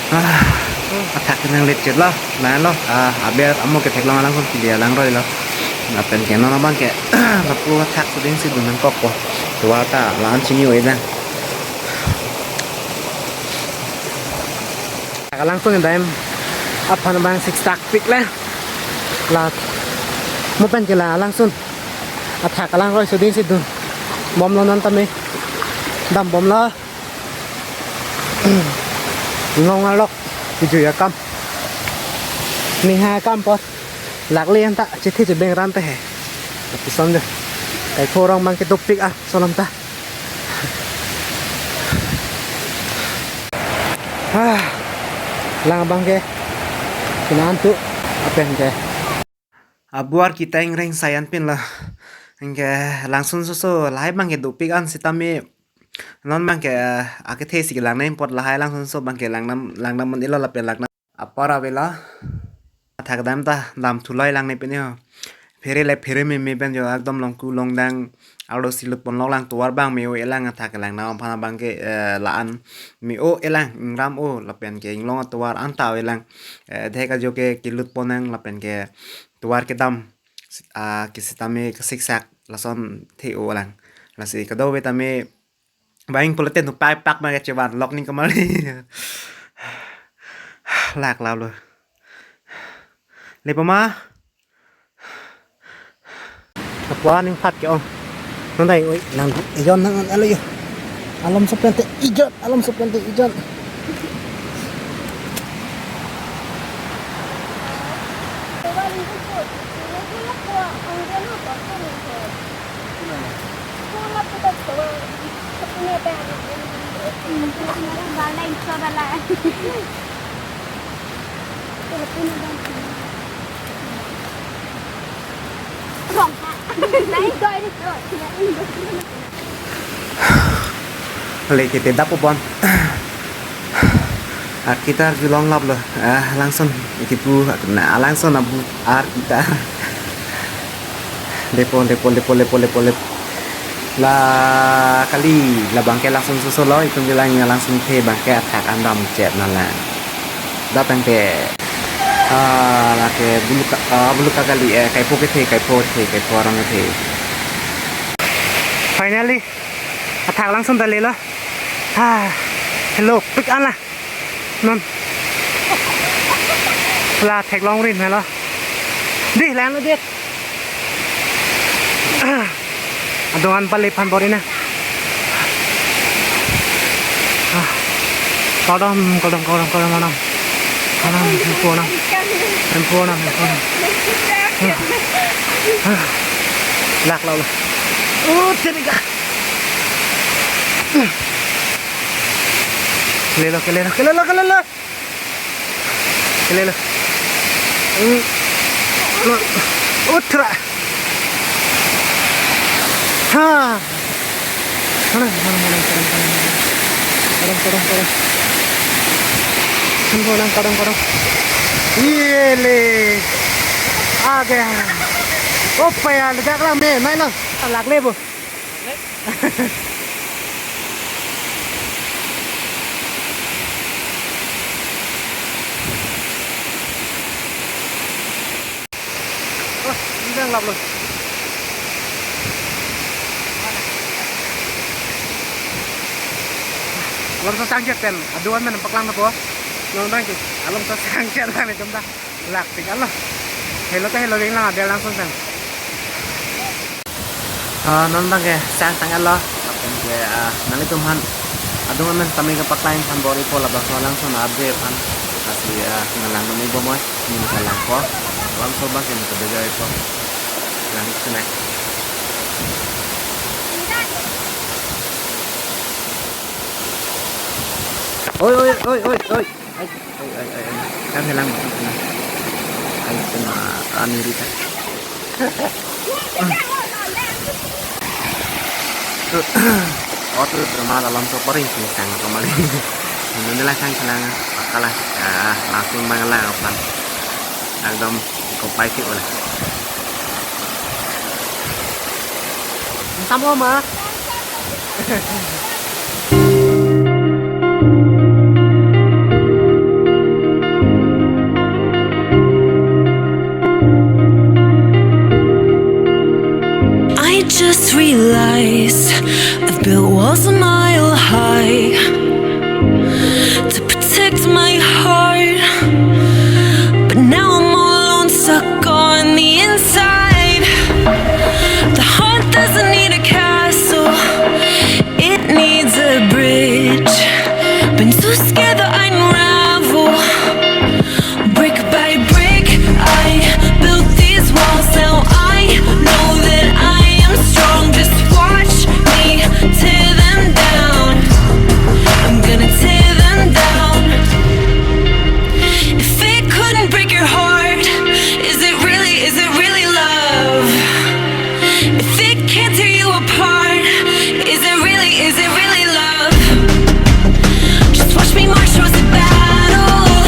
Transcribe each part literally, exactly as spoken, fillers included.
Ah, athak nanglet chet lo, nang lo, ah, aber amo ketheklong alangsun kili alang roi lo. Lapen ke non abang ke, lapu athak suding si dun nangkok ko. Tovar ta la-an chini o-e dang. Alangsun dam aphan abang siksak pik le. La, mo pen ke la alangsun athak alang roi suding si dun bom lo non tame. Dam bom lo. Long alok kejui akam. Nihai akam apot. Lakle anta chethe chebeng ran te he. Lapuson jo. Kaipho arong abang ke dopik ah, solom ta. Ah, lang abang ke. Sinan tu. Apen ke. Abuar kita ingreng sayan pin lo. Anke langsun soso lahai abang ke dopik an sitame. Non abang ke, eh, akethe si kelang nangji apot lahai langsun soso abang ke langdam, langdam un-e lo lapen langdam. Apor avelo. Athak dam ta, dam thu loi lang ne pin yo. Phere le phere meme pen jo, ekdom longku longdang. Arlo si lut pon lok lang, tovar abang me-o-e lang, athak langdam aphan abang ke, eh, la-an me-o-e lang, ingram o, lapen ke inglong atovar anta o-e lang. Eh, dek ajo ke kelut pon nang, lapen ke tovar kedam, ah, ke sitame kesiksak, lason the-o lang. Lasi kadokave tame, bang pulote nupai pak ma kechevan lok ning kamali. Lak lap lo. Lepo ma? Apa ning phat ke ong. Nang dai oi, nang ijon nang alo yo. Alom sopen te ijon, alom sopen te ijon. Le kete dap upon. Ar kita arjulong lap lo. Ah, langson ikipu na langson abu ar kita. Lepo, lepo, lepo, lepo, lepo, lepo. La kali, la abang ke langson soso lo, itum bilang ya langson the abang ke athak an dam chet na lang. Dap abang ke, ah, lake buluka, ah, buluka kali, eh, kaipho kethe, kaipho kethe, kaipho arong kethe. Finally, athak langson ta le lo. Ah, hello, pik an la. Non. La theklong rin helo. Dih, lang lo dih. Ah. Adung an pali phan bor-i na. Ah. Kardom, kardom, kardom, kardom, kardom. Kardom, hemphu nang. Hemphu nang, hemphu nang. Ah. Ah. Lak lo lo. Oh, tiriga. Kelelo, kelelo, kelelo, kelelo. Kelelo. Hmm. No. Utra. Ha. Mana, mana, mana, mana, mana. Tolong, tolong, tolong. Tolong, tolong, tolong. Iye le. Age. Opa ya, legak lang me, mai lo. Lak le bo. Oh, ini yang lap lo. Alom sasang chet pen, adung an men paklang na po. Non abang ke, alom sasang chet lang ni tum ta. Lak tik alo. Helo ta helo ring lang abel langson sang. Ah, non abang ke sang sang alo. Lapen ke, ah, nanglitum aphan adung an men tame kepaklang aphan bor-ipo labangso langson update aphan. Lasi, ah, nanglang non ibomoi. Nanglang ko. Labangso abang ke nangke bejai ko. Lang snack. Oi, oi, oi, oi, oi. Ai, ai, ai, ai. Kan helang. Ai, kena rani rita. Otur drama dalam soparing sing sang kamali. Ini lah sang senang. Pakalah. Ah, langsun abang lang aphan. Ekdom kopai tik olah. Sama ma. Built walls a mile high to protect my heart. But now I'm all alone, stuck on the inside. The heart doesn't need a castle, it needs a bridge. Been too scared that I unravel. Brick by brick, I built these walls. Now I know that I am strong. Just watch me tear them down. I'm gonna tear them down. If it couldn't break your heart, is it really, is it really love? If it can't tear you apart, is it really, is it really love? Just watch me march towards the battle.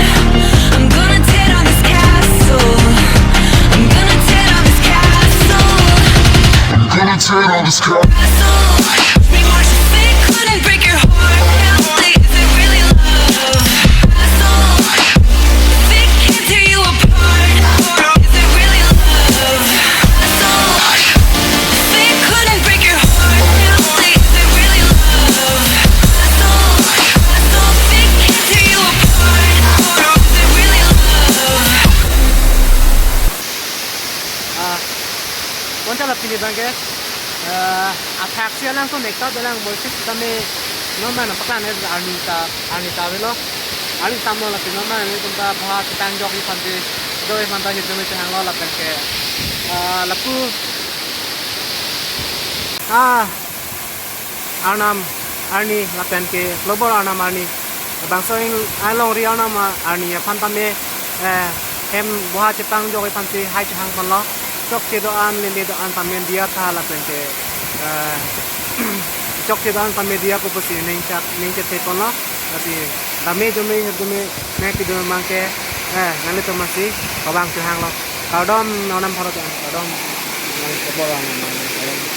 I'm gonna tear down this castle. I'm gonna tear down this castle. I'm gonna tear down this castle. Watch me march. If it couldn't break your heart, is it really love? If it can't tear you apart, is it really love? If it couldn't break your heart, is it really love? If it can't tear you apart, is it really love? Ah, bonta lapu pini abangke, ah, athak si alang so nekta dolang, molsi sitame non man paklan arni ta, arni ta avelo. Arni tamlo lapen non man itum ta boha chetang jokji aphan si, do-an aphan ta hirdom si hanglo lapenke, ah, lapu, ah, Arnam arni lapenke Klobor Arnam arni, bangso alongri Arnam arni aphan tame, eh, hem boha chetang jokji aphan si hai chehang ponlo. Chokche do-an, lele do-an tame diya tha lapenke, eh, chokche do-an tame diya pu pusi ningchak, ningchethe ponlo. Lasi dame jome, dame nangpidun abangke, eh, nanglitum aphan si kevang chehanglo. Kardom, Arnam pharo, kardom, nang Klobor Arnam, kardom.